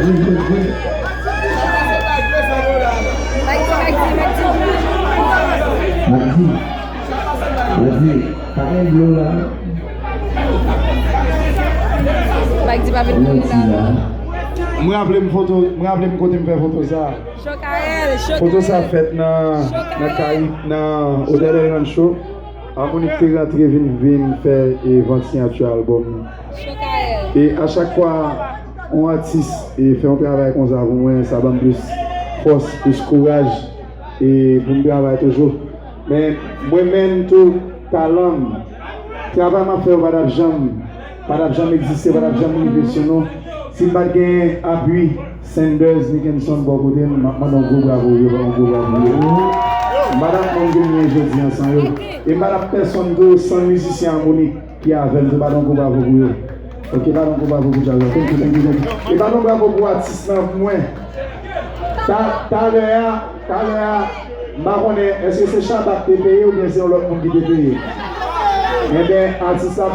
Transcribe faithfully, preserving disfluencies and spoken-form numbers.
Mwen di, mwen di, pa gen dlo la. Mwen raple m foto, mwen raple m kote m fè foto sa. Foto sa fèt nan, nan Kayik, nan Hotel El Rancho. Harmonik te rantre vin, vin fè e vant siyati albòm li. E a chak fwa yon atis e fè yon travay konsa pou mwen, sa ban m plis fòs, plis kouraj e pou m travay toujou. Men mwen menm tou, talan m, travay m ap fè yo pa t ap janm, pa t ap janm egziste, pa t ap janm rive sou nou si m pa t genyen apui Sanders Nickenson bò kote m. M ap mande yon gwo bravo pou yo, yon gwo bravo pou yo. M pa t ap konn kote m ye jodi an san yo. E m pa t ap pèsonn tou san mizisyen Harmonik ki avè m tou, pa t yon gwo bravo pou yo. Ok, pa t yon gwo bravo pou djaz la. Thank you, thank you, thank you. E pa t yon bravo pou atis lan pou mwen. Ta, talè a, talè a, m pa konnen èske se Shabba ki te peye oubyen se yon lòt moun ki te peye. Enben, atis la